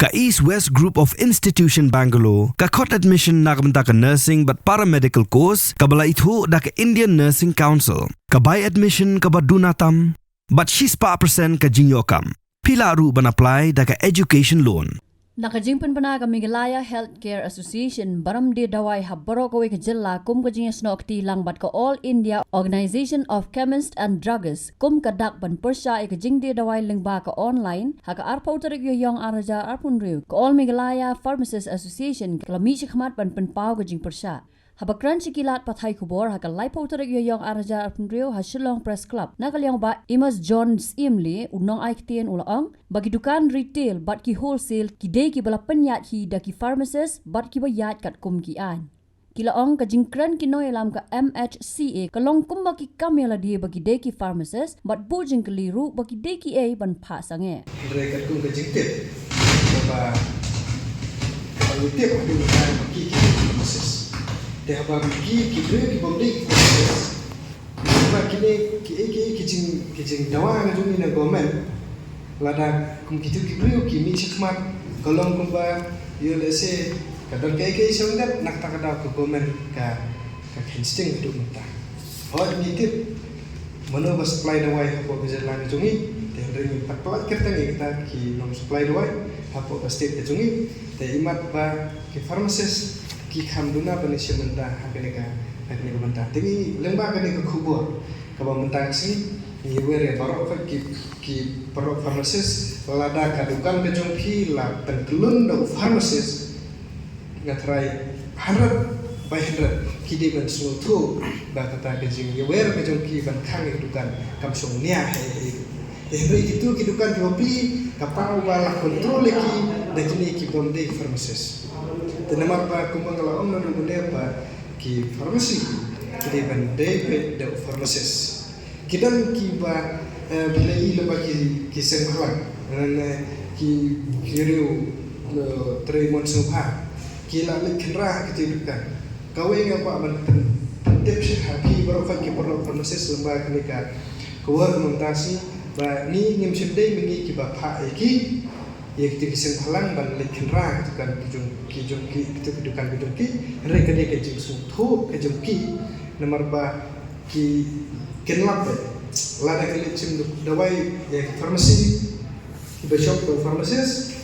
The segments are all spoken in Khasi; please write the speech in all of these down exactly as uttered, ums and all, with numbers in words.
Ka East West Group of Institution Bangalore ka khot admission na ka bynta ka nursing bad paramedical course kaba la ithuh da ka Indian Nursing Council. Ka bai admission kaba duna tam bad shispah percent ka jingïoh kam. Phi lah ruh ban apply da ka education loan. Na ka jingpynbna ka Meghalaya Healthcare Association, ba ram die dawai ha baroh kawei ka jylla kum ka jingïasnoh kti lang bad ka All India Organisation of Chemists and Druggists kum ka dak ban pyrshah ïa ka jingdie dawai lyngba ka online ha ka arphew tarik Ïaïong ar hajar arphew hynriew. Ka All Meghalaya Pharmacists Association ka la mih shakhmat ban pynpaw ka jingpyrshah. Haba kren sha ki lad pathai khubor ha ka laiphew tarik Ïaïong ar hajar arphew hynriew ha Shillong Press Club, na ka liang u Bah Amos John Syiemlieh, u nongai ktien, u la ong ba ki dukan retail bad ki wholesale ki dei kiba la pynïaid hi da ki pharmacist bad kiba ïaid katkum ki aiñ. Ki la ong ka jingkren ki nongïalam ka M H C A ka long kumba ki kam ïa lade ba ki dei ki pharmacist bad buh jingkylli ruh ba ki dei kiei ban phah sangeh. Hynrei katkum ka jingtip kaba, kaba ngi tip haduh mynta ba ki ki dei ki pharmacist. Te haba ki ki briew ki bym dei ki pharmacist, haba kine ki, ki, ki jing, ki jingdawa ka jong ngi na government, lada kum kitu ki briew ki mih shakhmat, ka long kumba, ïoh lehse ka don kaei kaei sha ïing, na kata ka daw ka government ka, ka kheiñ sting haduh mynta. Hooid, ngi tip mano ba supply dawai hapoh ka jylla ka jong ngi, te hynrei ngim pat pynlait kyrteng ïa kita ki nong supply dawai hapoh ka state ka jong ngi. Te imat ba ki pharmacist ki kham duna ban ïashim bynta ha kane ka, ha kane ka bynta. Te ngi lyngba kane ka khubor kaba mynta ka sngi, ngi wer ïa baroh ki, ki baroh pharmacist, lada ka dukan ka jong phi la pyntlun da u pharmacist, nga tharai hundred by hundred ki dei ban sngewthuh ba kata ka jingïawer ka jong ki ban khang ïa ka dukan kam shong nia hi hi. Hynrei kitu ki dukan kiba pli, ka paw ba la control ïa ki da kine ki bym dei pharmacist. Te namar ba kumba nga la ong naduh mynne ba ki pharmacy ki dei ban dei peit da u pharmacist. Ki don kiba, eh, phi la ïohi lyngba ki, ki seng bhalang, lane ki, ki riew, eh, trei mon sngewbha, ki la leit khynra ha kito ki dukan. Kawei nga kwah ban pyn, pyntip sha ha phi baroh ki paralok pharmacist lyngba kane ka khubor mynta shi, ba ngi ngim shym dei ma ngi kiba phah ïa ki, ïa kito ki seng bhalang ban leit khynra ki dukan ki jong ki, jong ki, kito ki dukan ki jong ki. Hynrei ka dei ka jingsngewthuh ka jong ki, namar ba ki, kin lap beit. Lada ki leit shim dawai ïa ki pharmacy, kiba shong da u pharmacist,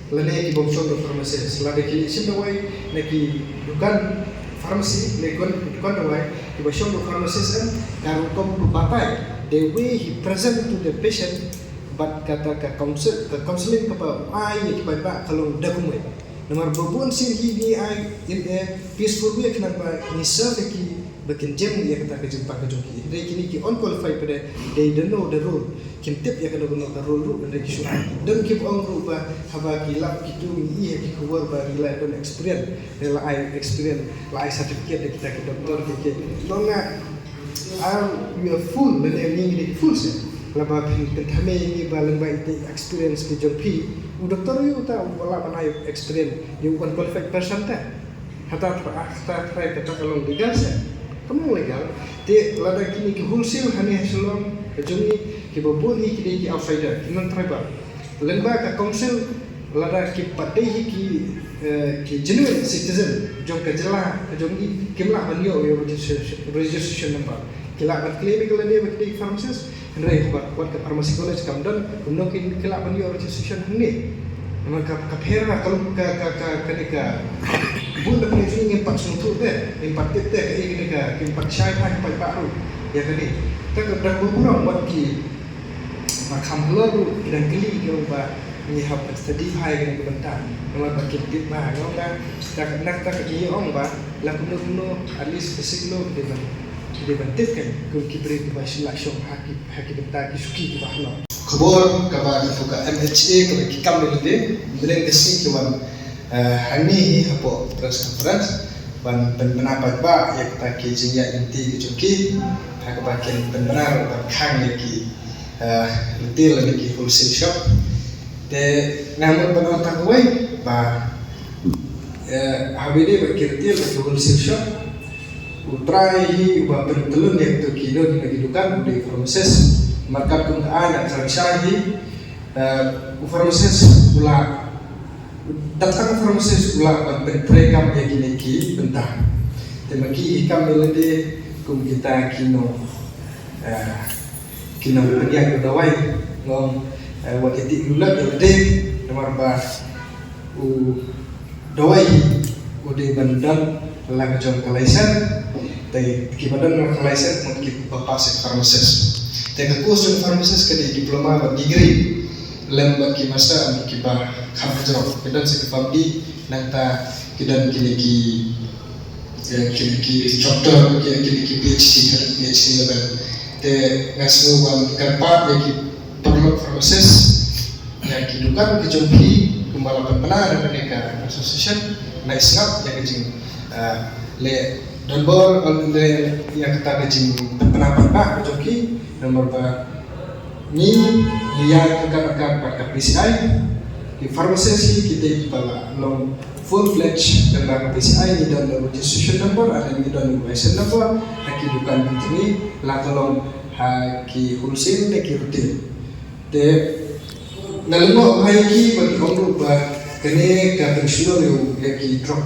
lane ki bym shong da u pharmacist. Lada ki leit shim dawai na ki dukan pharmacy, na ki dukan dawai kiba shong da u pharmacist, em, ka rukom u batai, the way he present to the patient, bad kata ka counsel, ka counseling kaba u ai ïa ki paidbah ka long da kumwei. Namar ba bun sien hi ngi ai in a peaceful way khnang ba ngi serve ïa ki ba kin jem ïa kata ka jingpang ka jong ki. Hynrei kine ki unqualified pat, they don't know the rule. Kim tip ïa kano kano ka rule ruh, hynrei ki shu ai. Don kiba ong ruh ba haba ki lap kitu ngi ïohi ha ki khubor ba ngi la don experience, ngi la ai experience, la ai certificate da kita ki doktor ki ki. Nonga, are you a fool? Lane ngi ngi dei ki fool seh. Laba phin pynthame ïa ngi ba lyngba ita experience ki jong phi. U doktor ïa uta u la ban ai experience ïa u unqualified person te. Hata tra, hata trai kata ka long legal seh. Kam long legal. Te lada kine ki wholesale hangne ha Shillong ka jong ngi, kiba bun hi ki dei ki outsider, ki non tribal. Lyngba ka council, lada kim pat dei hi ki, eh, ki genuine citizen jong ka jylla ka jong ngi, kim lah ban ïoh ïa u registration, registration number. Ki lah ban claim ïa ka lade ba ki dei pharmacist, hynrei wat, wat ka pharmacy college kam don, kumno ki, ki lah ban ïoh registration hangne? Namar ka, ka pher ka, ka, ka, ka, kane ka bun na pule jong ngi ngim pat sngewthuh te, ngim pat tip te, kaei kane ka, kim pat shai bha, kim pat bah ruh ïa kane. Te ka dang burom wat ki ba kham halor ruh ki dang kylli ki ong ba ngi hap ban study bha ïa kane ka bynta. Namar ba kim tip bha, nga ong ba, da ka, na kata ka jingïaong ba la kumno kumno, at least basic law ki dei ban, ki dei ban tip kein kum ki briew kiba shu la shong ha ki, ha ki bynta ki shuki kiba halor. Khubor kaba ka phuka M H A kaba ki kam ïa lade, mynta ka sngi ki wan, eh, hangne hi hapoh press conference ban pynbna paidbah ïa kata ki jingïaid lynti ki jong ki, ha kaba kin pynbna ruh ban khang ïa ki, eh, retail lane ki wholesale shop. Te nga mut ban ong tang kawei ba, eh, haba ïadei bad ki retail bad ki wholesale shop, u trai hi uba pyntlun ïa kito ki, ïa kito ki dukan u dei u pharmacist. Namar katkum ka aiñ ka shai hi, eh, u pharmacist u la Dap tang pharmacist u lah ban pyntreikam ïa kine ki bynta. Te ma ki i kam ïa lade kum kita ki nong, eh, ki nongpynïaid u dawai, nong, eh, wat ïa tih lulat ïa lade, namar ba u dawai u dei ban don la ka jong ka license, te kiba don la ka license mut kiba pass ïa pharmacist. Te ka course jong pharmacist ka dei diploma bad degree, lem bad ki master bad kiba kham hajrong. Ki don sa ki family, nangta ki don kine ki, eh, kine ki doctor, ki, kine ki PhD, PhD level. Te nga sngew ban kyrpad ïa ki paralok pharmacist, ïa ki dukan ki jong phi, kumba la pynbna da kane ka association, nai sngap ïa ka jing, eh, leh donbor, eh, leh ïa kata ka jingpynbna paidbah ka jong ki, namar ba ngi, ngi ïaid ryngkat ryngkat bad ka PCI, ki pharmacist hi ki dei kiba la long full fledged lyngba ka PCI, ngi don registration number, lane ngi don license number ha ki dukan ki jong ngi, la ka long ha ki wholesale ne ki retail. Te nga lyngngoh ha ïa ki ba ki ong ruh ba kane ka pynshlur ïa ki drug.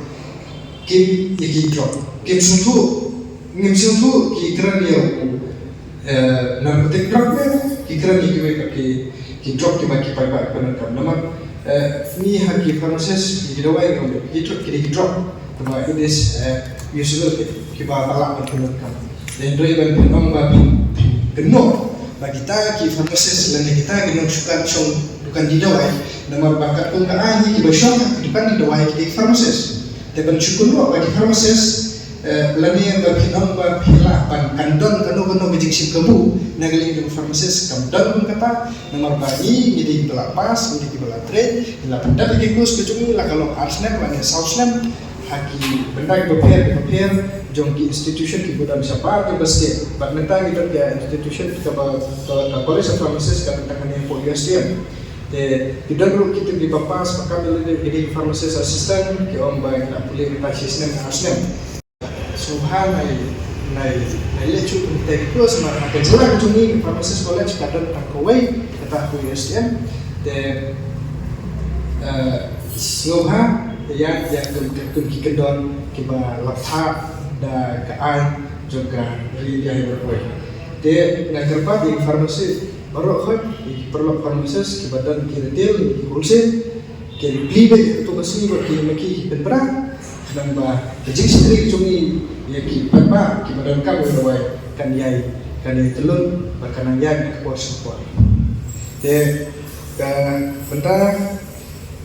Kim, ïa ki drug kim sngewthuh, ngim sngewthuh ki kren ïa u, eh, narcotic drug ne ki kren ïa kiwei pat ki, ki drug kiba ki paidbah ki pyndonkam. Namar, eh, ngi ha ki pharmacist, ïa ki dawai ki ong ki drug, ki dei ki drug. Kaba it is, eh, usable, kiba ba lah ban pyndonkam. Hynrei ban pyndonkam ba pyn, pyn, pyndonkam ba kita ki pharmacist lane kita ki nongshong dukan, shong dukan die dawai. Namar ba katkum ka aiñ kiba shong ha ki dukan die dawai ki dei pharmacist. Te ban shu kynnoh ba ki pharmacist, eh, lane ba pyndonkam ba phi lah ban, kan don kano kano ka jingshim kabu na ka liang jong pharmacist, kam don kum kata. Namar ba ngi, ngi dei kiba la pass, ngi dei kiba la train, ngi la pyndep ïa ki course ka jong ngi la ka long ar snem lane saw snem ha ki bynta kiba pher kiba pher jong ki institution kiba don shabar jong ka state. Bad mynta ngi don ka institution kaba, ka, ka College of Pharmacists ka don tang hangne hapoh U S T M. Te ki don ruh kito kiba pass ba kam ïa lade ki dei pharmacist assistant, ki ong ba ngi la pule kita shi snem ar snem. Sngewbha nai, nai, nai leh shuh kumta ki course namar ha ka jylla ka jong ngi ka Pharmacist College ka don tang kawei kata ha U S T M. Te, eh, sngewbha ïa, ïa kum, kum ki kyndon kiba la thad da ka aiñ jong ka ri India hi baroh kawei. Te nga kyrpad ïa ki pharmacy baroh khoit, ïa ki paralok pharmacist kiba don ki retail, ki wholesale, kin plie beit ha kato ka sngi bad kine ki, ki pynbna, khnang ba ka jingshakri ka jong ngi ïa ki paidbah kiba donkam ïa u dawai kan ïai, kan ïai tyllun bad kan nang ïaid ka por sha ka por. Te ka bynta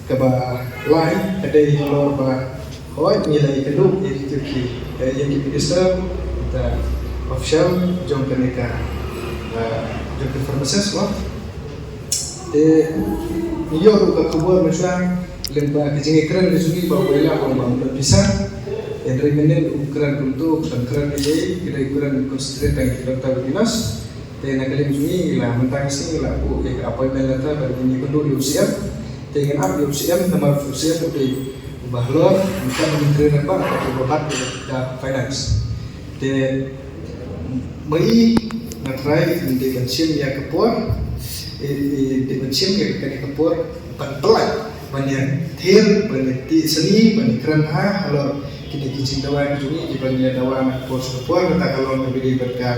kaba lai ka dei halor ba hooid ngi la ïakynduh ïa kito ki, eh, ïa ki minister, kita official jong kane ka, eh, jong ka pharmacist mo. Te ngi ïoh ruh ka khubor mynshuwa lyngba ka jingïakren ka jong ngi ba u Wailah u ong ba um don pisa. Hynrei mynnin u kren kumto, u kren ïa ki, ki dei u kren concentrate tang ïa ki doktor ba ki nurse. Te na ka liang jong ngi la mynta ka sngi la buh ïa ka appointment letter ba ngin ïakynduh ïa u C M. Te ngin ap ïa u C M namar u C M u dei uba halor, mynta u Myntri Rangbah, uba bat ïa ka finance. Te ma i nga trai in dei ban shim ïa ka por, i, i dei ban shim ïa kane ka por ban pynlait, ban ïa thied, ban ïa tieng sani, ban ïa kren ha halor kine ki jingdawa ki jong ngi kiba ngi la dawa na ka por sha ka por, kata ka long kaba ïadei bad ka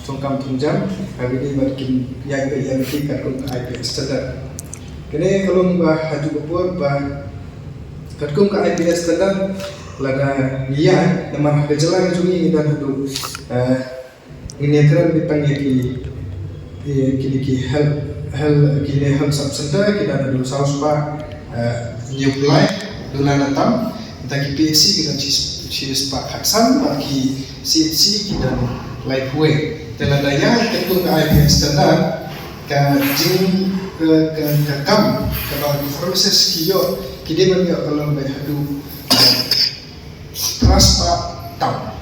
thungkam thungjam, kaba ïadei bad kin ïaid beit ïa lynti katkum ka I P S standard. Kane ka long ba ha kajuh ka por ba katkum ka I P S standard lada ngi ïaid, namar ha ka jylla ka jong ngi ngi don haduh, eh, ngin ïakren beit tang ïa ki, ïa kine ki health, health, kine health sub center ki don haduh saw spah, eh, hynñiew phew lai, duna na tam, nangta ki P H C ki don shi, shi spah khatsan, bad ki C H C ki don laiphew wei. Te lada ïa katkum ka I P S standard, ka jing, ka, ka, ka kam kaba ki pharmacist ki ïoh, ki dei ban ïoh ka long beit haduh phra spah tam.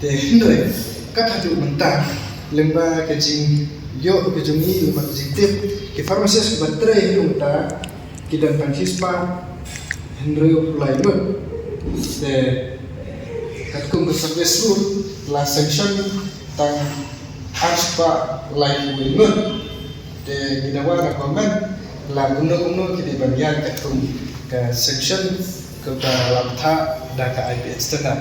Te hynrei kat haduh mynta lyngba ka jingïoh ka jong ngi, lyngba ka jingtip, ki pharmacist kiba trei haduh mynta ki don tang shi spah hynriew phew lai ngut. Te katkum ka service road la sanction tang ar spah laiphew wei ngut. Te ngi dawa na government la kumno kumno ki dei ban ïaid katkum Ka sanction kaba la bthah da ka I P H Tana.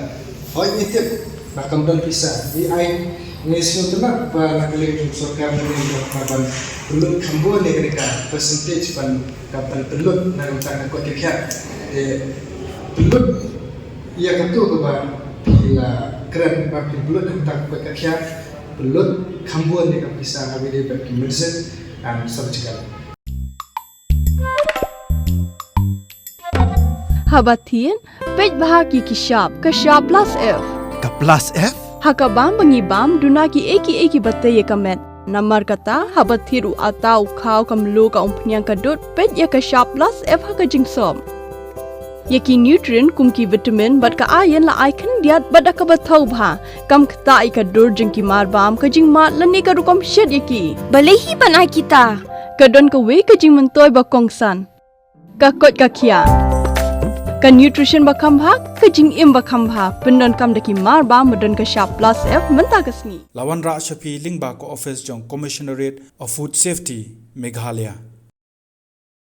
Hooid, ngi tip ba kam don pisa. Ngi ai, ngi sngewtynnat ba na ka liang jong sorkar, na ka liang jong ka ban pynlut kham bun ïa kane ka percentage ban, ka ban pynlut na ka bynta ka koit ka khiah. Te pynlut ïa kato kaba phi la kren ba phi pynlut na ka bynta ka koit ka khiah. Pynlut kham bun ïa ka pisa ha kaba ïadei bad ki medicine and surgical. Haba thied, peit bha ïa ki shap, ka shap plus F. Ka plus F? Ha ka bam ba ngi bam, duna kiei kiei kiba tei ïa ka met. Namar kata, haba thied u atta, u khaw, ka mluh, ka umphniang, ka dud, peit ïa ka shap plus F ha ka jingsop. Ïa ki nutrient kum ki vitamin bad ka iron la ai khyndiat bad da kaba thaw bha. Kam ktah ïa ka dur jong ki mar bam, ka jingmad lane ka rukom shet ïa ki. Balei hi ban ai kita? Ka don kawei ka jingmyntoi ba kongsan. Ka koit ka khiah. Ka nutrition ba kham bha, ka jingim ba kham bha. Pyndonkam da ki mar bam ba don ka shap plus F mynta ka sngi. La wanrah sha phi lyngba ka office jong Commissionerate of Food Safety, Meghalaya.